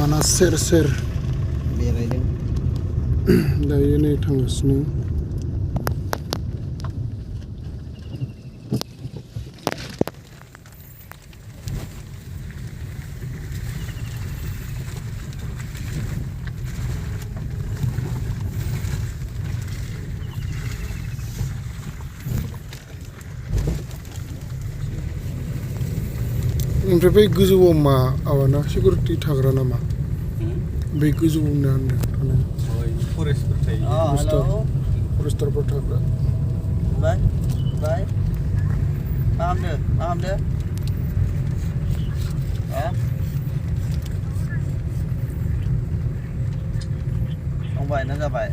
Mana ser बेरायदों दायो नै थांगासिनो ओमफ्राय बै गोजौआव मा आवाना सिकिउरिटि थाग्रा नामा बै गोजौआवनो थानाय फरेस्टफोर थायो फरेस्टारफोर थाग्रा बाय मा खालामदो संबाय ना जाबाय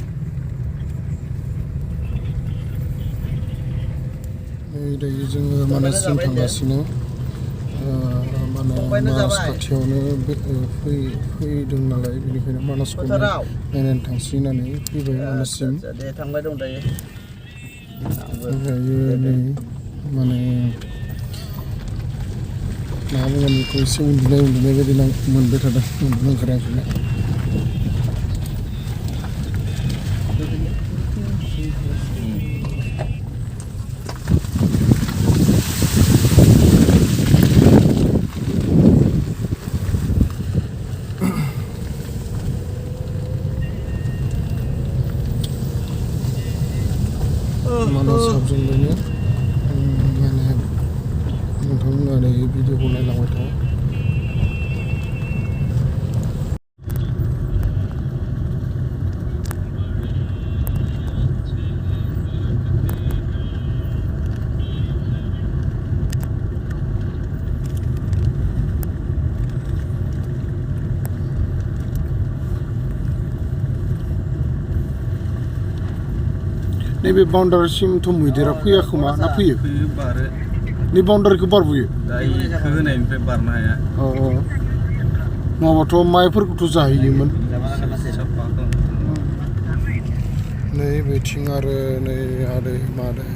दायो जोङो मानाससिम थांगासिनो माने मानास खाथियावनो फैदों नालाय बेनिखायनो मानासखौ नायनानै थांसै होननानै फैबाय मानाससिम दे थांबाय दं दायो ओमफ्रायो नै माने मा बुंगोन बेखौ एसे उन्दुनाय बायदि मोनबाय थादों उन्दुनो ओंखाराखैनो मानास हाबजेनबायनो माने नोंथांमोना दायो भिडिअखौ नायलांबाय था नैबे बाउन्डारिसिमथ' मैदेरा फैया खोमा ना फैयो बारो नै बाउन्डारिखौ बारबोयो दायो होनायनिफ्राय बारनो हाया नङाबाथ' माइफोरखौथ' जाहैयोमोन नै बेथिं आरो नै आदै मादै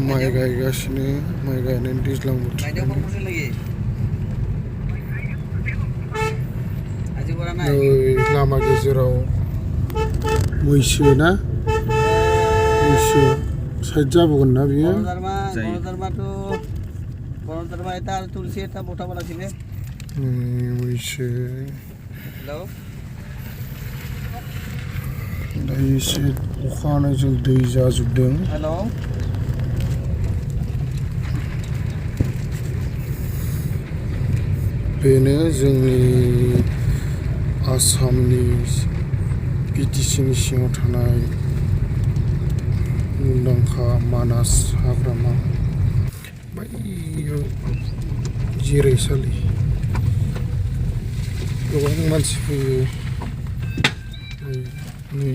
माइ गायगासिनो माइ गायनायनि दैज्लां बोथोर नै लामा गेजेराव मैसो ना मैसो साइड जाबोगोन ना बियो मैसो दायो एसे अखा हानायजों दै जाजोबदों बेनो जोंनि आसामनि बिटिसिनि सिङाव थानाय मुंदांखा मानास हाग्रामा बैयाव जिरायसालि गोबां मानसि फैयो नै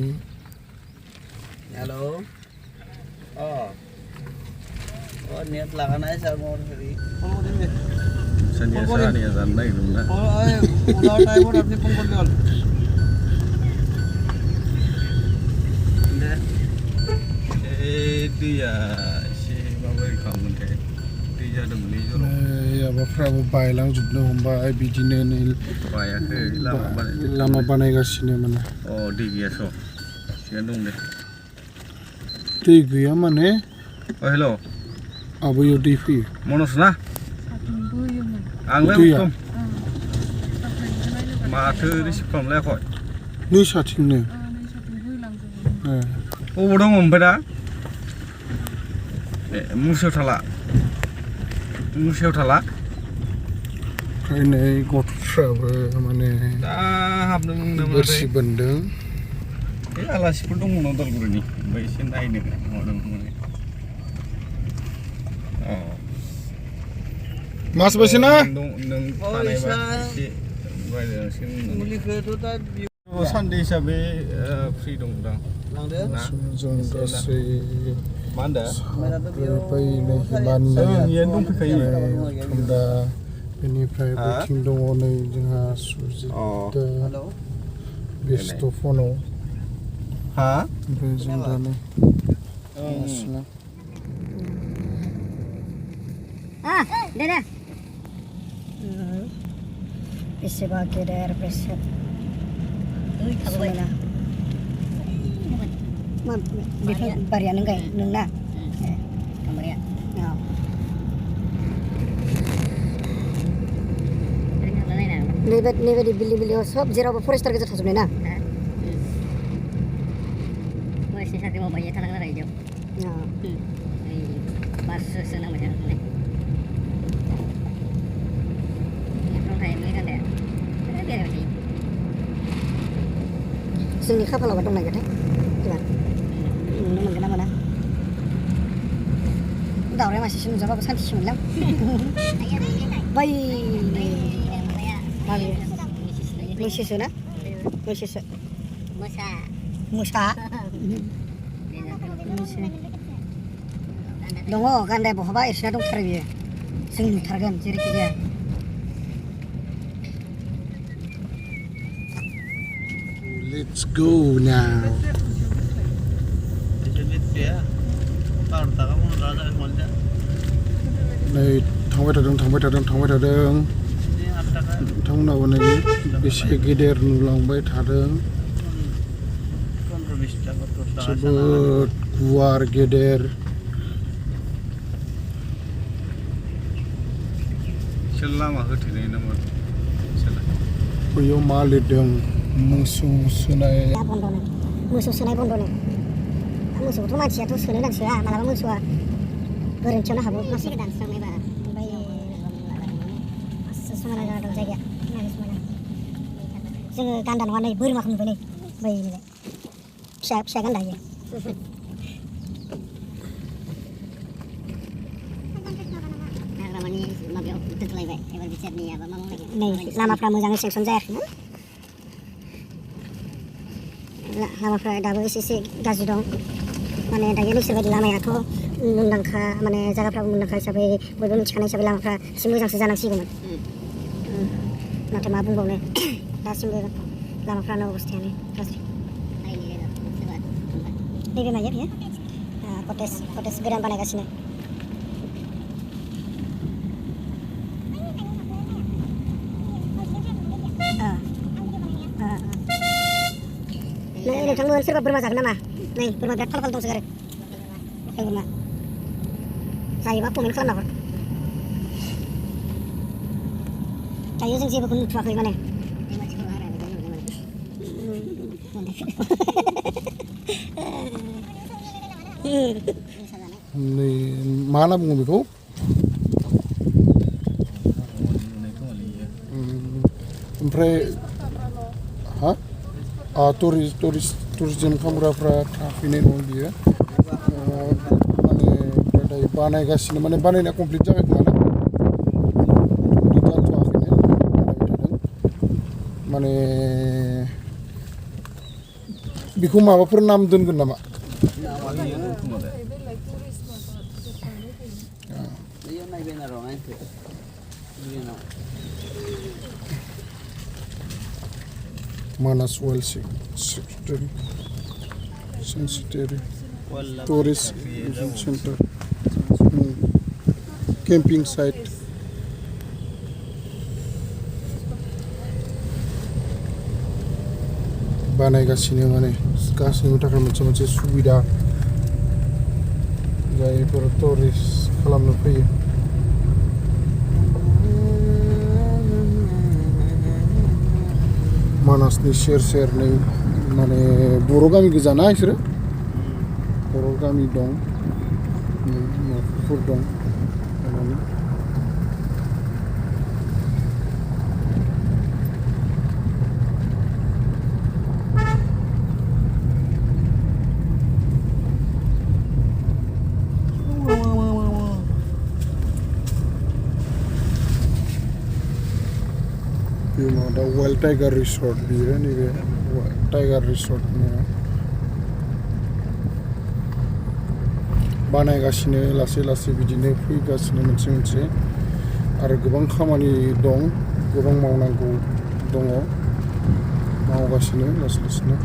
हेलो नेट लगाना है सर मोर फ्री सनिया जान नागिरदोंमोन ना उनाव टाइमआव आपनि फन करले हल दे दैया एसे माबायदि खालामोनथाय दै जादोंमोनलै जराव माबाफ्राबो बायलांजोबनो हमबाय बिदिनो नै बायाखै लामा बानायगासिनो माने दै गैयाथ' थिगानो दं दे दै गैया माने हेल' बैयाव दै फैयो मनज ना आंलाय एकदम माथो रिसिभ खालामलायाखै नै साथिंनो बबाव दङ ओमफ्राय दा मुसायाव थाला ओमफ्राय नै गथ'फ्राबो माने दा हाबदों बोरसि बोनदों बे आलासिफोर दङ उदालगुरिनि ओमफ्राय एसे नायनो माबादों माने मास बायसो ना नों थानायबा एसे मुलिखौथ' दा सानडे हिसाबै फ्रि दं दां जों गासै मा होनदों दा बेनिफ्राय बैथिं दङ नै जोंहा सुजिता बेस्थ' फनाव ओमफ्राय जों दा नै बेसेबा गेदेर बेसे समायना मा बेफोर बारिया नों गाय नोंना गाम्बारिया नैबायदि बिल्डिं सब जेरावबो फरेस्टार गोजा थाजोबनाय ना फरेस्टनि साख्रि मावबाय थानांगोन आरो इदियाव बाससो नांबाय थानांगोन जोंनि खाफालावबा दंना गैयाथाय एबार नुनो मोनगोन ना मोना दावराय मासेसो नुजाबाबो सान्थिसो मोनलां बै माबे मैसोसो ना मैसोसो मोसा दङ गान्दाया बहाबा एरसोना दंथारो बियो जों नुथारगोन जेरैखि जाया Let's go now. Này थांबाय थादों नोंथांमोनाबो नै बेसे गेदेर नुलांबाय थादों जोबोद गुवार गेदेर लामा होथेनाय नामा बैयाव मा लिरदों मोसौ सोनाय बन्दनो मोसौखौथ' मानसियाथ' सोनो नांसोआ मालाबा मोसौआ गोरोन्थियावनो हाबो मानसिखौ दानस्रांनायबा ओमफ्राय समायना जाना दं जायगाया नायनो समायना जोङो गान्दा नङा नै बोरमाखौ नुबाय नै बै नैलाय फिसा गान्दा इयो हाग्रामानि माबायाव दोनथ'लायबाय एबार बिसोरनियाबा मा मावनांगोन नै लामाफ्रा मोजाङै सेंसन जायाखैना लामाफ्रा दाबो एसे गाज्रि दं माने दायो नोंसोर बायदि लामायाथ' मुंदांखा माने जायगाफ्राबो मुंदांखा हिसाबै बयबो मिथिखानाय हिसाबै लामाफ्रा एसे मोजांसो जानांसिगौमोन नाथाय मा बुंबावनो दासिमबो लामाफ्रानो अबस्थायानो गाज्रि नैबे माया बियो कटेज गोदान बानायगासिनो नै नोंथांमोन सोरबा बोरमा जागोन नामा नै बोरमा बिराद फाल दंसोगारो बोरमा जायोबा कमेन्ट खालामना हर दायो जों जेबोखौ नुथ'वाखै माने नै मा होनना बुङो बेखौ ओमफ्राय हा टुरिजम खालामग्राफ्रा थाफैनाय नङा बियो माने दायो बानायगासिनो माने बानायनाया कमप्लिट जाबाय खोमा ना जाथ'वाखैनो बानायबाय थादों माने बेखौ माबाफोर नाम दोनगोन नामा Manas Wild Secretary Sensitive Tourist Center Camping Site बानायगासिनो माने गासैनिबो थाखाय मोनसे सुबिदा जायफोर टुरिस्ट खालामनो फैयो मानासनि सेर नै माने बर' गामि गोजाना बिसोरो बर' गामि दं न'खरफोर दं दा वाइल्ड टाइगार रिसर्ट बियो नैबे टाइगार रिसर्ट बानायगासिनो लासै बिदिनो फैगासिनो मोनसे आरो गोबां खामानि दं गोबां मावनांगौ दङ मावगासिनो लासैनो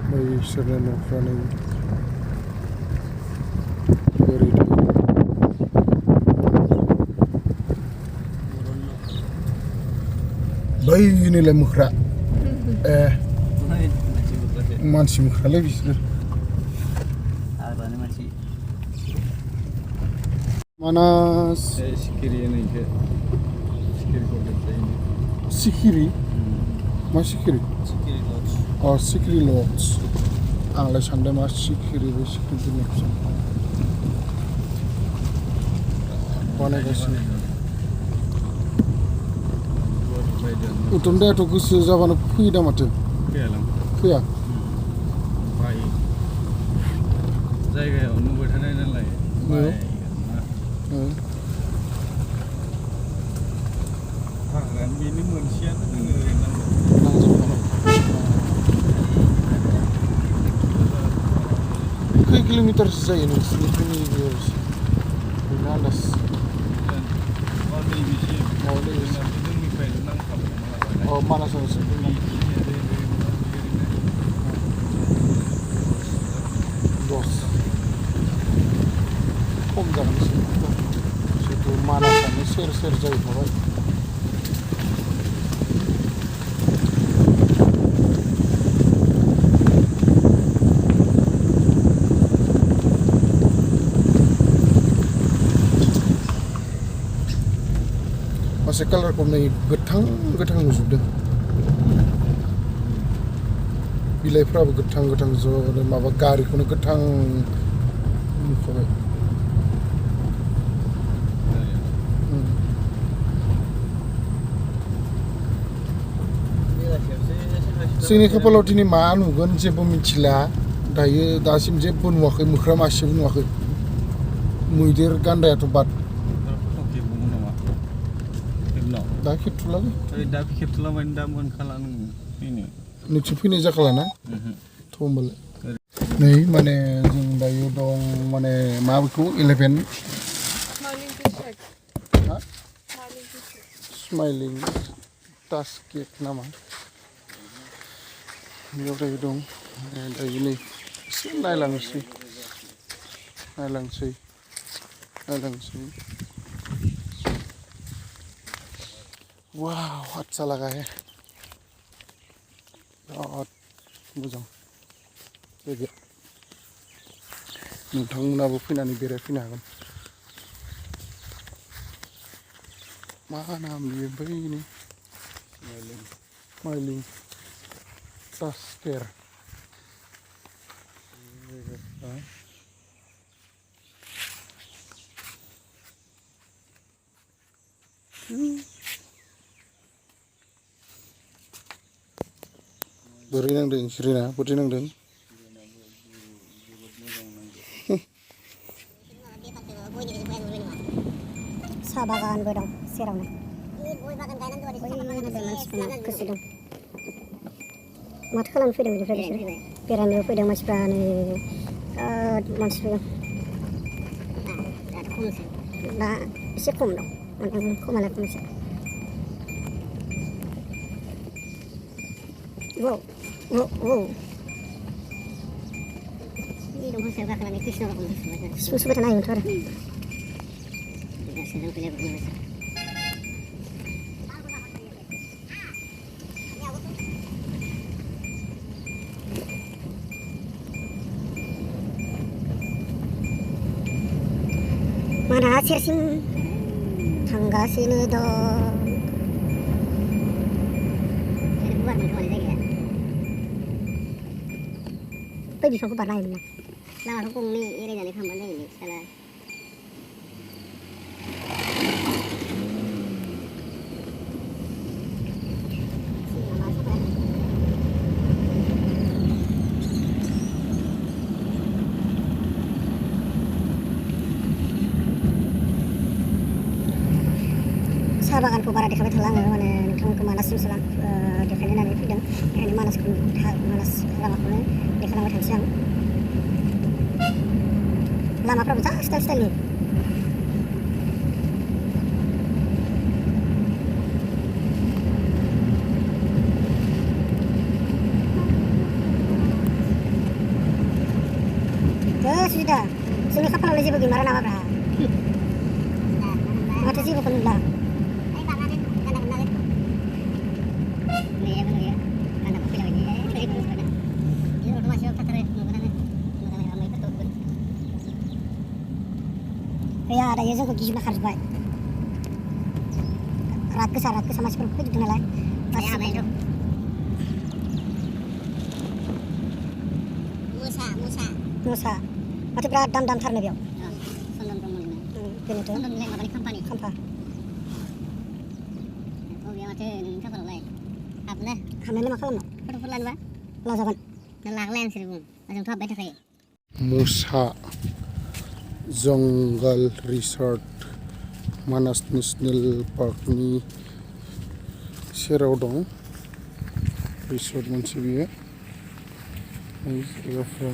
बैसोरनो न'फ्रा नै बोरै थायो nilai mukra. Mansi mukra le bisir. Hagrani mansi. Manas Sikiri ini ke. Sikiri kota ini. Sikiri. Ma Sikiri. Sikiri lodge. Oh, Sikiri Lodge. Angla sande ma Sikiri be Sikiri Lodge. बानायगासिनो उतुन्दैयाथ' गोसो जाबानो फैयो दा माथो फैया जायगायाव नुबाय थानाय नालाय बेनि मोनसेयानो जोङो ओरैनो खै किल'मिटारसो जायो नोंसिनिफ्राय बेनो आन्दाज Oh, mana sih? Dos. Kom jangan di situ. Situ mana kan? Ser jauh banget. Masih color komnya getang नुजोबदों बिलाइफ्राबो getang ज' माबा गारिखौनो getang नुखाबाय जोंनि खाफालाव दिनै मा नुगोन जेबो मिथिला दायो दासिम जेबो नुवाखै मोख्रा मासेबो नुवाखै मैदेर गान्दायाथ' बाद दा खेबथ'लालै दा खेबथ'ला माने दा मोनखाला नोङो नोंसोर फैनाय जाखाला ना थ' होमबालाय नै माने जों दायो दं माने मा बेखौ 11 स्माइलिं टाच केक नामा बेयाव दायो दं दायो नै एसे नायलांसै Wow, अच्छा लगा है बहुत मोजां जायगाया नोंथांमोनाबो फैनानै बेरायफैनो हागोन मा नाम बियो बैनि स्माइलिं टाच केक बोरै नांदों सिरिना बोरै नांदों साहा बागानबो दं सेरावनो गय बागान गायनानै मानसिफोरा गोसो दं माथो खालामनो फैदों बिनिफ्राय बिसोरो बेरायनो फैदों मानसिफ्रानो बिराद मानसि फैदों दा एसे खम दं माने खमालाय खमसो Wow. Ini dong saya bakal naik Krishna kalau gitu. Sudah naik motor. Tidak sedang kerja bagaimana? Mana sih tangga sini dong. Ini buat mana lagi ya? Bây giờ không có bà này mà là nó cùng đi đây là không vấn đề gì sao là साहा बागानखौ बारा देखायबाय थाला आङो माने नोंथांमोनखौ मानाससिम देखायनो होननानै फैदों बेखायनो मानास लामाखौनो देखायलांबाय थानोसै आं लामाफ्राबो जा स्टाइलनि sudah जोंनि खाफालावलाय जेबो गैमारा नामाब्रा माथो जेबोखौनो नुला दायो जोंखौ गिजोबना खारजोब्बाय राग गोसा मानसिफोर फैजोबदों नालाय मोसा माथो बिराद दामथारनो बेयाव बेनोथ' खाम्फा हाबनायालाय मा खालामनो फट'फोर लानोबा लाजागोन लांलाय आं सोरबो ओजोंथ' हाबबाय थाखायो मोसा जंगल रिसर्ट मानास नेसनेल पार्कनि सेराव दं रिसर्ट मोनसे बियो जायगाफ्रा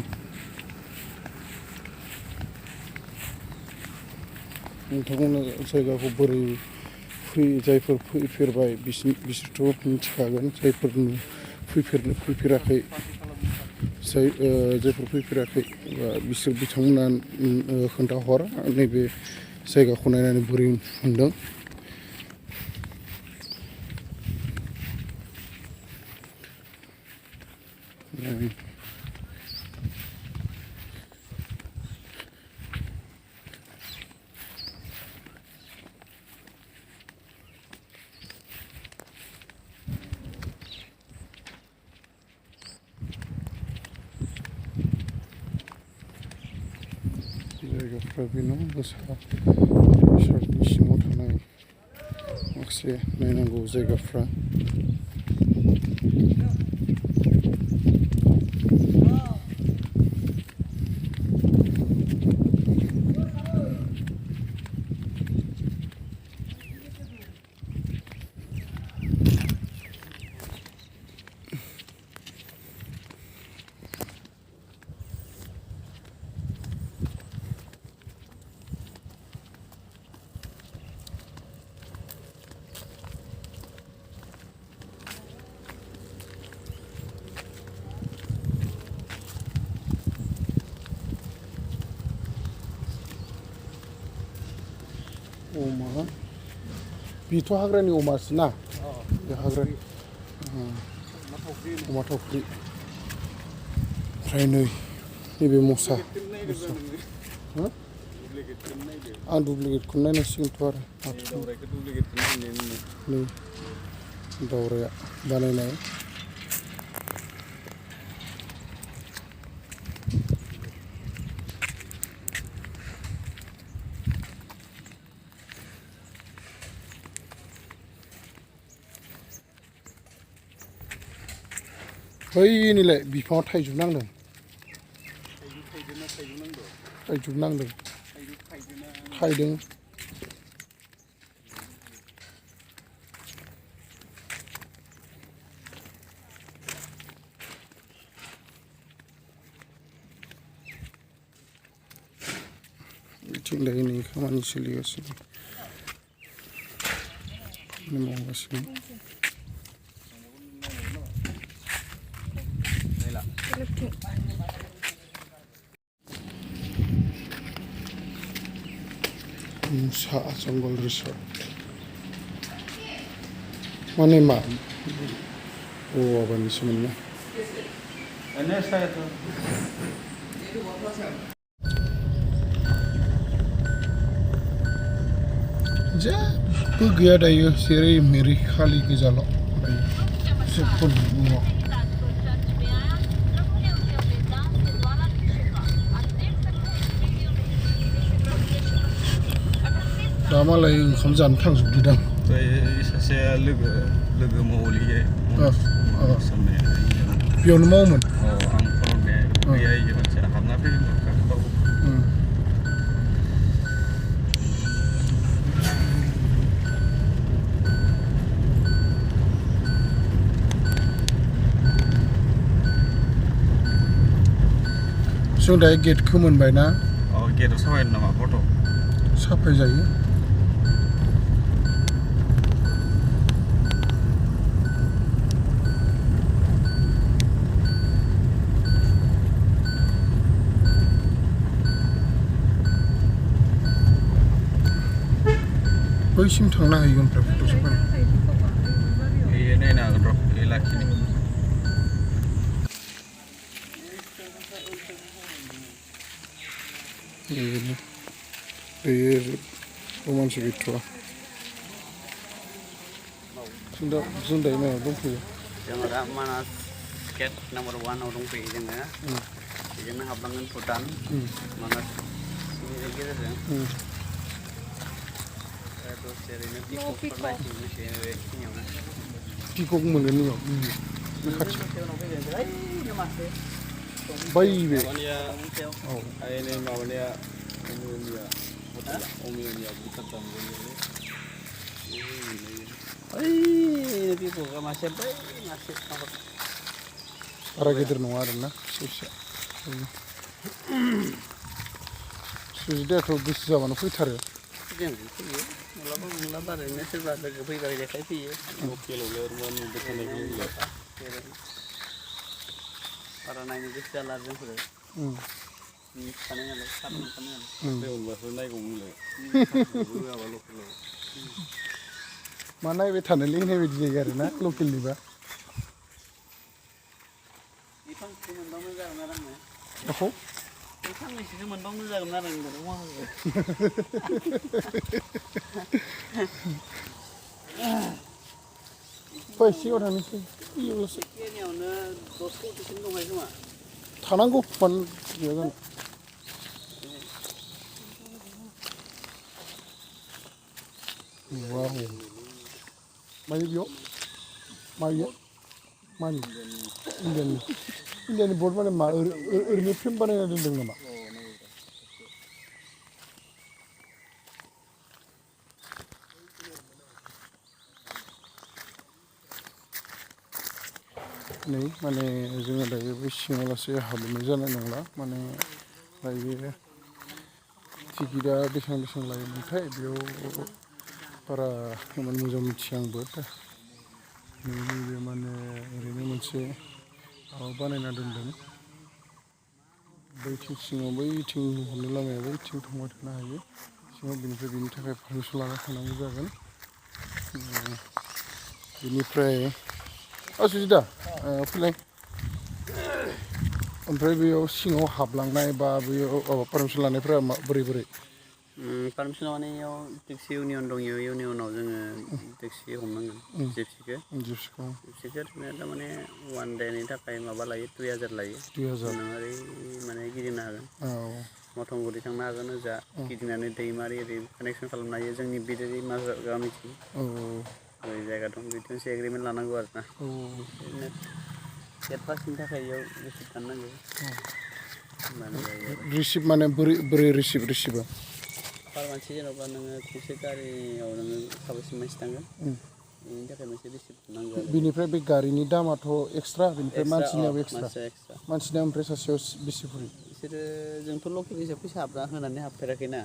नोंथांमोना जायगाखौ बोरै जायफोर फैफेरबाय बिसोरथ' मिथिखागोन जायफोर फैफेराखै जायफोर फैफेराखै बिसोर बिथांमोना खोन्थाहर नैबे जायगाखौ नायनानै बोरै मोनदों जायगाफ्रा बेनो मोसा रिसर्टनि सिङाव थानाय माखासे नायनांगौ जायगाफ्रा अमा बेथ' हाग्रानि अमासो ना बे हाग्रानि अमा थावख्रि ओमफ्राय नैबे मोसा आं दुप्लिकेटखौ नायनांसिगोनथ' आरो नै दावराया बानायनाय बैनिलाय बिफाङाव थाइजौ नांदों थाइदों बिथिंलाय नै खामानि सोलिगासिनो मावगासिनो Musa Jungle Resort. Mana mak? Oh, apa ni sebenarnya? Ini saya tu. Ja, pergi ada yo seri meri kali ke jalok. Sepuluh bunga. दामालाय ओंखाम जानो थांजोबदों बै सासे लोगो मावलियै बेयावनो मावोमोन आं फरायनाय गैया मोनसे हाबना फैदों जों दायो गेटखौ मोनबाय ना गेटआव साफायनो नामा फट' साफाय जायो बैसिम थांनो हायो ओमफ्राय फट' साफायनो बेयो नायनो हागोन र' बे लाखिनो बे मानसि गैथ'वा जों दायो मायाव दंफैयो जोङो दा मानास गेट नाम्बार 1 आव दंफैयो जोङो बेजोंनो हाबलांगोन भुटान मानास गेजेरजों दसे ओरैनो पिकअपफोर नायथिंनोसै बेखिनियावनो पिकअप मोनगोन नोंनाव बे खाथि बै बे औ माबानिया अमियानिया भुटान दानगोन ओइ पिकअपआ मासे बै मासे बारा गिदिर नङा आरोना फिसा सुजिदायाथ' गोसो जाबानो फैथारो जोंबो फैयो माब्लाबा ओरैनो सोरबा लोगो फैबा देखाय फैयो लकेलावलाय ओरैनो नुबाय थानाय बारा नायनो गोसो जाला आरो जोंफोरो मिथिखानाय नालाय सार मोनखानाय नालाय बे मोनबासो नायगौमोनलाय रोङाबा लकेलाव मा नायबाय थानोलै होननाय बायदि जायो आरोना लकेलनिबा फांसेसो मोनबा मोजां जागोन आरो आंनो दाखौ फांनैसो मोनबा मोजां जागोन आरो फै सिगाङाव थांनोसै इयावल'सो केनियावनो 10 कौटिसिम दंहाय खोमा थानांगौ मानो गैया जानो वाव मायो बेयाव मायो मानि इन्डियानि बर्ड माने मा ओरैनो फ्रेम बानायना दोनदों नामा नै माने जोङो दायो बे सिङाव लासै हाबनाय जानाय नंला माने दायो टिकेटआ बेसेबां लायोमोनथाय बेयाव बारा इमान मोजां मिथिया आंबो नैबे माने ओरैनो मोनसे माबा बानायना दोनदों बैथिं सिङाव बैथिं नुहुरनाय लामाया बैथिं थांबाय थानो हायो सिङाव बेनिफ्राय बेनि थाखाय पारमिसन लाना थांनांगौ जागोन बेनिफ्राय सुजिदा फैलाय ओमफ्राय बेयाव सिङाव हाबलांनाय बा बेयाव पारमिसन लानायफ्रा बोरै पारमिसन लानायाव टेक्सि इउनियन दं इउनियनाव जोङो टेक्सि हमनांगोन जिपसिखौ ओरैनो थारमाने 1 डेनि थाखाय माबा लायो 2000 लायो 2000 नों ओरै माने गिदिंनो हागोन मथंगुरि थांनो हागोन ओजा गिदिंनानै दैमारि ओरै कानेक्सन खालामनो हायो जोंनि बिदि गामिथिं ओरै जायगा दं बिदिनोसो एग्रिमेन्ट लानांगौ आरो ना ओरैनो गेट पासनि थाखाय इयाव रिसिप्ट थानांगौ होमबानो जायो आरो रिसिप्ट माने बोरै रिसिप्टआ पार मानसि जेनेबा नोङो गंसे गारियाव नोङो साबेसे मानसि थांगोन बेनि थाखाय मोनसे रिसिप्ट नांगौ आरो बेनिफ्राय बे गारिनि दामाथ' एक्सट्रा बेनिफ्राय मानसिनियाबो एक्सट्रा मानसिनिया ओमफ्राय सासेयाव बेसे फुरि बिसोरो जोंथ' लकेल हिसाबै फैसा होनानै हाबफेराखैना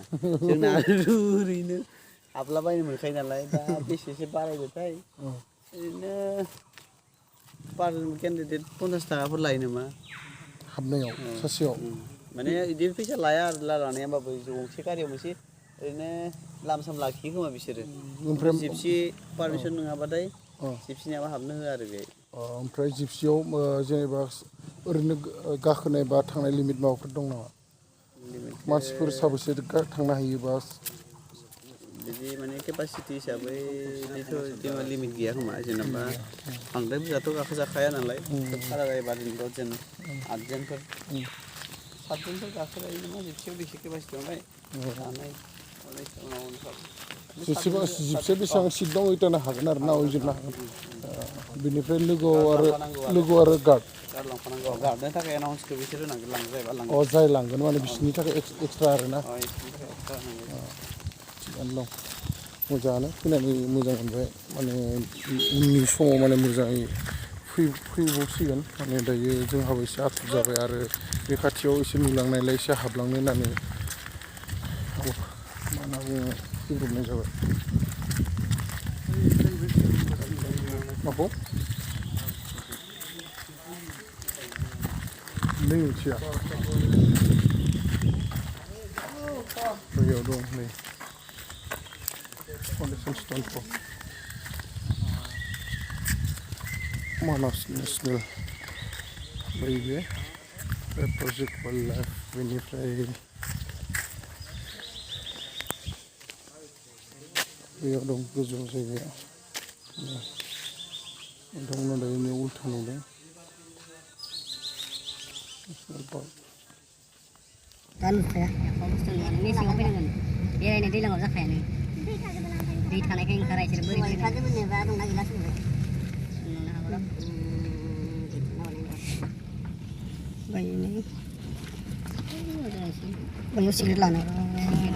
जोंना ओरैनो हाबलाबायनो मोनखायो नालाय दा बेसेसो बारायदोंथाय ओरैनो पार केन्डिडेट 50 थाखाफोर लायो नामा हाबनायाव सासेयाव माने बिदि फैसा लाया आरो लानाया होमबाबो गंसे गारियाव मोनसे ओरैनो लाम साम लाखियो खोमा बिसोरो ओमफ्राय जिपसि पारमिसन नङाबाथाय जिपसिनियाबा हाबनो होआ आरो बेहाय ओमफ्राय जिपसियाव जेनेबा ओरैनो गाखोनाय बा थांनाय लिमिट माबाफोर दं नामा मानसिफोर साबेसे थांनो हायो बा बिदि माने केपासिटि हिसाबै बिदिथ' लिमिट गैया खोमा जेनेबा बांद्राय बुरजाथ' गाखोजाखाया नालाय भारा जायोबा 10 8जनफोर 7जनफोर गाखोजायो नामा जिपसियाव बेसे केपासिटि दंलाय जानाय जिपसिया बेसेबां सिट दं इटानो हागोन आरो ना उजोबनो हागोन बेनिफ्राय लोगोआव आरो गार्ड लांफानांगौ गार्डनि थाखाय एनाउन्सखौ बिसोर होनांगोन लांगोन जाय लांगोन माने बिसोरनि थाखाय एक्सट्रा आरो ना थिगानो दं मोजाङानो फैनानै मोजां मोनबाय माने उननि समाव माने मोजाङै फैबावसिगोन माने दायो जोंहाबो एसे आथुर जाबाय आरो बे खाथियाव एसे नुलांनायलाय एसे हाबलांनो होननानै मा होनना बुङो फैब्रबनाय जाबाय माखौ नै मिथिया बैयाव दं नै फाउन्डेसन स्ट'नखौ मानास नेसनेल बैबे प्रजेक्ट वाइल्ड लाइफ बेनिफ्राय बैयाव दं गोजौ जायगाया नोंथांमोना दायो नै उल्था नुदों नेसनेल पार्क दा नुखाया मेसेङाव फैनांगोन बेरायनो दैज्लाङाव जाखायानो दै थानायखाय ओंखारा इसोर बोरै थाजोबो जेनेबा दंना गैला सोंबाय बैयाव सिगारेट लानाय